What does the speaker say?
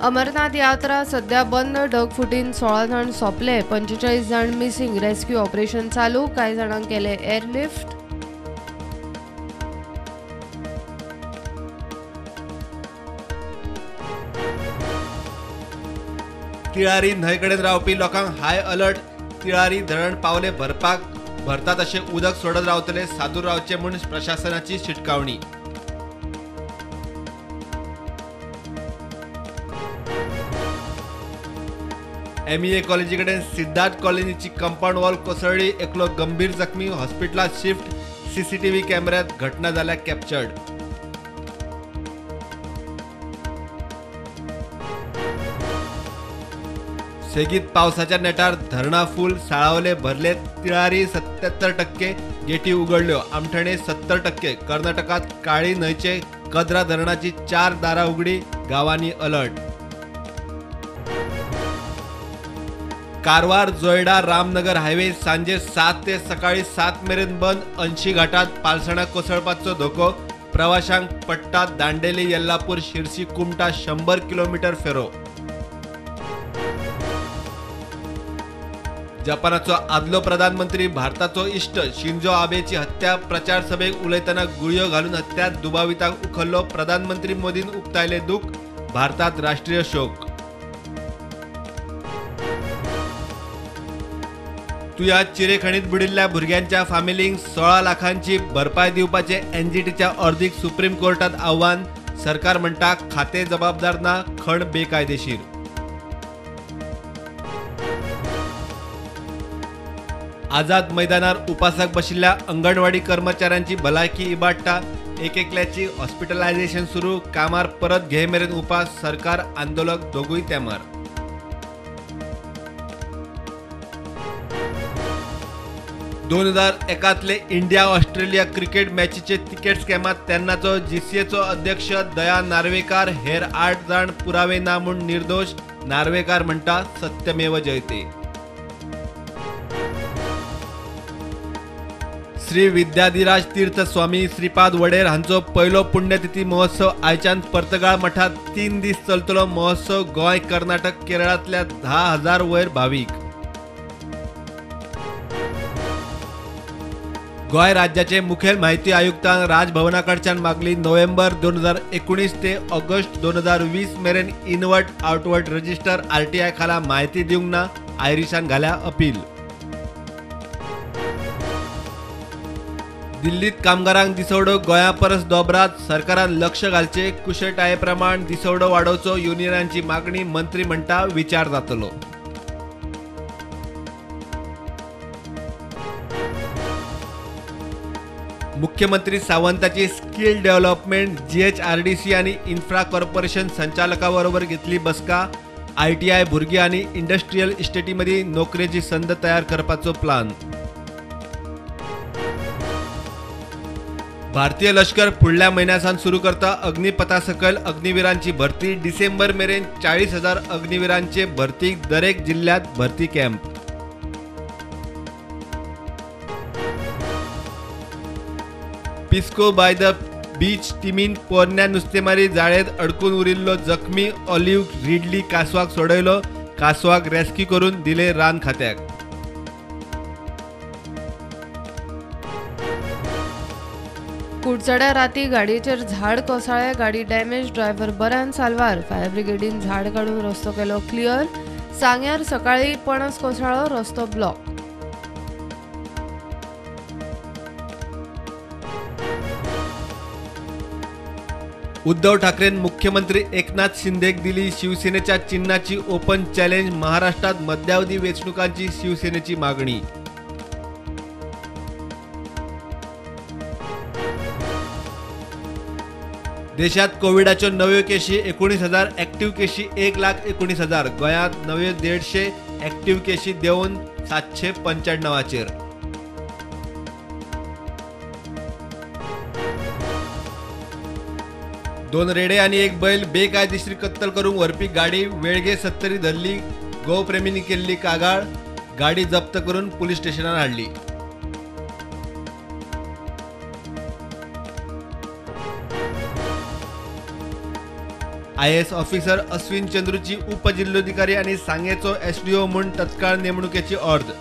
अमरनाथ यात्रा सध्या बंद. ढगफुटीन 16 जाण सोंपले, 45 जाण मिसिंग. रेस्क्यू ऑपरेशन चालू. कांय जाणांक केले एअरलिफ्ट. तिळारी न्हंयकडेन रावपी लोकांक हाय अलर्ट. तिळारी धरण पावले भरपाक, भरता तशें उदक सोडत रावतले, सादूर रावचे म्हूण प्रशासनाची शिटकावणी. एमईए कॉलेजी कडेन सिद्धार्थ कॉलनीची कंपाउंड वॉल कोसळ्ळी. एकलो गंभीर जखमी, हॉस्पिटलांत शिफ्ट. सीसीटीव्ही कॅमेऱ्यात घटना जाल्या कॅप्चर्ड. सेगीत पावसाच्या नेटार धरणां फूल, साळावले भरले. तिळारी 77% गेटी उगडल्यो, आमठाणे 70%. कर्नाटकात काळी न्हंयचे कद्रा धरणाची 4 दारां उगडी, गांवांनी अलर्ट. कारवार जोयडा रामनगर हायवे सांजे 7 ते सकाळी 7 मेरेन बंद. 80 घाटात पालसणां कोसळपाचो धोको. प्रवाशांक पट्टा दांडेली येल्लापूर शिरसी कुमटा 100 किलोमीटर फेरो. जपानाचो आदलो प्रधानमंत्री भारताचो इश्ट शिंजो आबेची हत्या. प्रचार सभेक उलयतना गुळयो घालून हत्या. दुबावितांक उखल्लो. प्रधानमंत्री मोदीन उक्तायले दुख. भारतात राष्ट्रीय शोक. तुया चिरेखणीत बुडिल्ल्या भुरग्यांच्या फामिलींक 16 लाखांची भरपाय दिवपाचे एनजीटीच्या अर्दीक सुप्रीम कोर्टात आव्हान. सरकार म्हणटा खाते जबाबदार ना, खण बेकायदेशीर. आझाद मैदानार उपासाक बशिल्ल्या अंगणवाडी कर्मचाऱ्यांची भलायकी इबाडटा. एकेकल्याची हॉस्पिटलायझेशन सुरू. कामार परत घे मेरेन उपास. सरकार आंदोलक दोगूय तेमार. दोन 2001 इंडिया ऑस्ट्रेलिया क्रिकेट मॅचीचे तिकेट स्कॅमात तेन्नाचो जीसीएचो अध्यक्ष दया नार्वेकार हेर 8 जाण पुरावे ना म्हूण निर्दोष. नार्वेकार म्हणटा सत्यमेव जयते. श्री विद्याधिराज तीर्थ स्वामी श्रीपाद वडेर हांचो पयलो पुण्यतिथी महोत्सव आयच्यान पर्तगाळ मठात 3 दीस चलतलो. महोत्सव गोंय, कर्नाटक, केरळांतल्या 10,000 वयर भावीक. गोंय राज्याचे मुखेल म्हायती आयुक्तान राजभवना कडच्यान मागली नोव्हेंबर 2019 ते ऑगस्ट 2020 मेरेन इनवर्ड आउटवर्ड रजिस्टर आरटीआय खाला म्हायती दिवंक ना. आयरिशान घाल्या अपील. दिल्लीत कामगारांक दिसवडो गोंया परस दोबरात. सरकारान लक्ष घालचे. कुशळटाये प्रमाण दिसवडो वाडोवचो युनियनांची मागणी. मंत्री म्हणटा विचार जातलो. मुख्यमंत्री सावंताची स्किल डेव्हलपमेंट जीएचआरडीसी आनी इन्फ्रा कॉर्पोरेशन संचालका बरोबर घेतली बसका. आयटीआय भुरगीं आनी इंडस्ट्रियल इस्टेटी मदीं नोकरेची संद तयार करपाचो प्लान. भारतीय लष्कर फुडल्या म्हयन्या सावन सुरू करता अग्निपथा सकयल अग्निवीरांची भरती. डिसेंबर मेरेन 40,000 अग्निवीरांचे भरतीक दरेक जिल्ह्यात भरती कॅम्प. पिस्को बाय the beach टिमीन पोरण्या नुस्तेमारी जाळेंत अडकून उरिल्लो जखमी ऑलिव्ह रिडली कासवाक सोडयलो. कासवाक रेस्क्यू करून दिले रान खात्याक. कुडचड्या राती गाडयेचेर झाड कोसळ्ळें. गाडी डॅमेज, ड्रायव्हर बऱ्यान साल्वार. फायर ब्रिगेडीन झाड काडून रस्तो केलो क्लियर. सांग्यार सकाळी पणस कोसळ्ळो, रस्तो ब्लॉक. उद्धव ठाकरेन मुख्यमंत्री एकनाथ शिंदेक दिली शिवसेनेच्या चिन्हाची ओपन चॅलेंज. महाराष्ट्रात मध्यावधी वेंचणुकांची शिवसेनेची मागणी. देशात कोविडाच्यो नव्यो केशी 19,000, ऍक्टिव्ह केशी 1,19,000. गोंयांत नव्यो 150 ऍक्टिव्ह केशी देंवून 795चेर. दोन रेडे आनी एक बैल बेकायदेशीर कत्तल करूंक व्हरपी गाडी वेळगे सत्तरी धरली. गोप्रेमींनी केल्ली कागाळ. गाडी जप्त करून पुलीस स्टेशनार हाडली. आयएएस ऑफिसर अश्विन चंद्रूची उपजिल्होधिकारी आनी सांगेचो एसडीओ म्हूण तत्काळ नेमणुकेची अर्ज.